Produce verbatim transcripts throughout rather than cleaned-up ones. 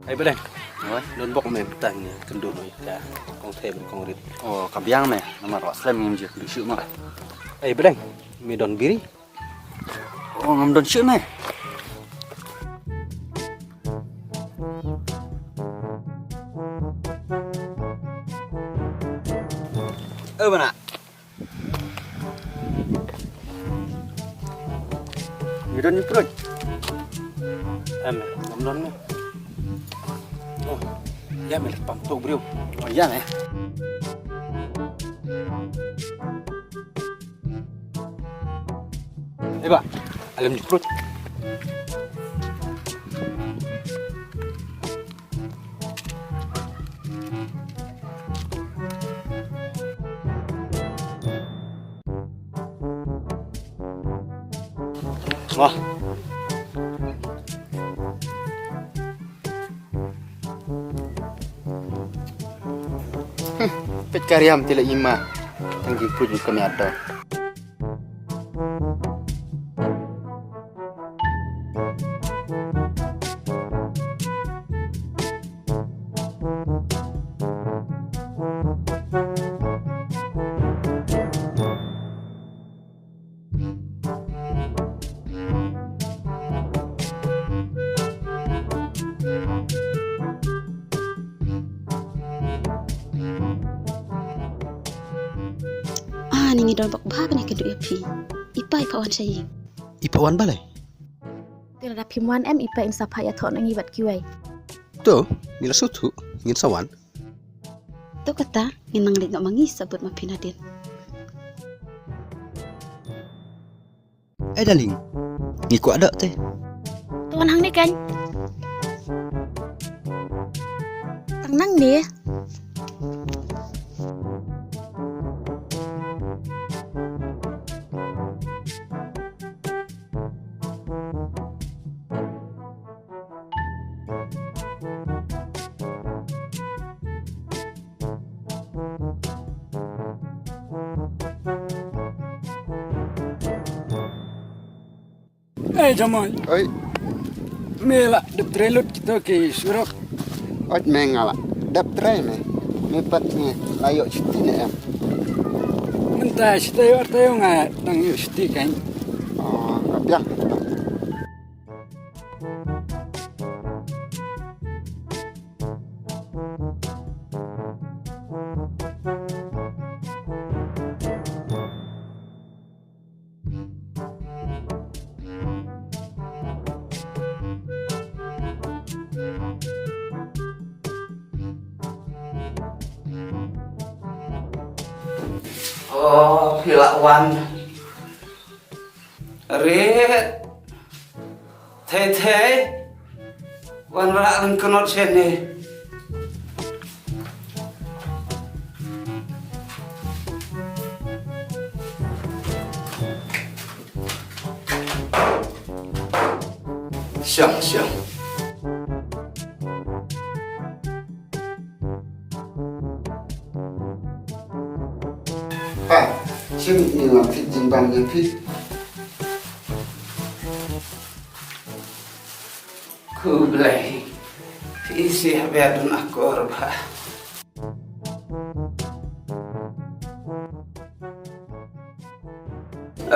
Ai Badeng. Oi. Don bok me btang ne kynduh noi ka kong thei ban kong rit. Oh, ka biang me. Namar wa slem ngim je kynduh shuh ma. Ai Badeng, me don biri? Oh, ngam don shuh me. Eh, bana. Ngi don ni prut. Em, ngam don ni. Oh, ya me pam tu brio. Oh, ya me. Eba, alem ni prut. Wah. Hmm, pet kariam tila ima. Tanggi put ka miato. Ah, ni ngi don bok ba kane ka duh ïa phi. Ipa ipa wan sha ïing. Ipa wan balei? Te lada phim wan em ipa in sa phah ïathoh na ngi bad kiwei. To, ngi la sngewthuh, ngin sa wan. To kata, ngin nang leit noh ma ngi sa bud ma phi nadien. Eh, darling, ngi kwah doh te. To wan hangne kan. Tang nangne. Eh, Jamon. Oi. Me la dep trei lut kito ki surok. Oi, me nga la dep trei me. Me pat me la ïoh chuti ne em. Mynta chuti ïoh, arta ïoh nga tang ïoh chuti kan. Oh, ka biang. Oh, phi la wan. Rit. Thei thei. Wan rah ryngknot shane. Shong, shong. Pa, shim ïing lam fit jingbam ïa phi. Khublei. Phi sih bad un akor ba.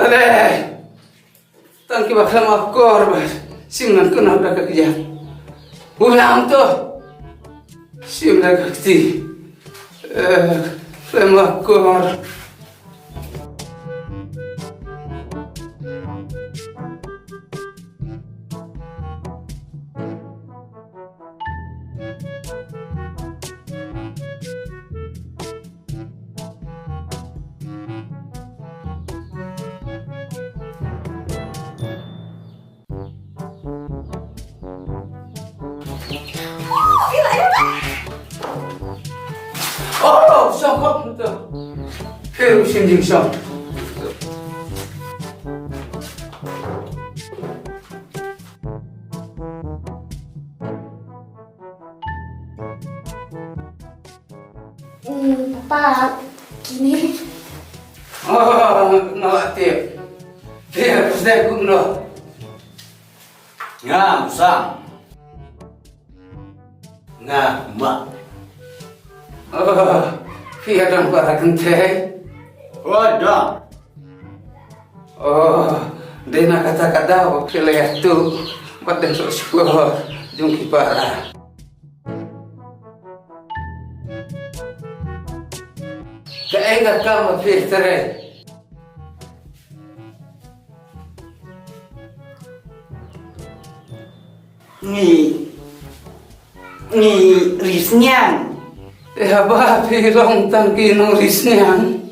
Ade. Tang kiba khlem akor ba. Sim nan kuna da ka kjat. Ulang to. Sim da ka kti. Eh, khlem akor. Oh, shong kong tu. Khe u shim jing shong. Hmm, Papa, kine. Oh, nga la tip. Tip, pynshai kumno. Nga, Musang. Nga ma. Oh, phi ïa don para kynthei? Oh, don. Oh, dei na kata ka daw phi la ïathuh bad dei suk suk jong ki para. Kaei ka kam ba phi trei? Ngi, ngi ri sniang. Te haba phi long tang ki nong ri sniang,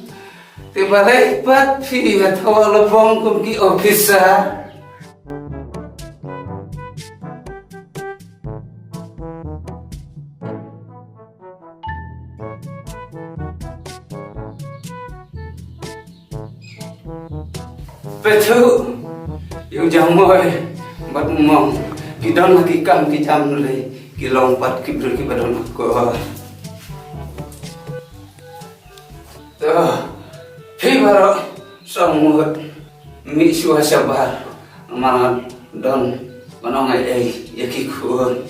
te balei pat phi ïa thaw la bong kum ki officer? Petu, ïa u Jangmoi bad u Mong, ki don ha ki kam ki jam lei, ki long pat ki briew kiba don akor. To, phi baroh sngewmut, mih shuwa shabar, namar don ban ong ei ei ïa ki khun.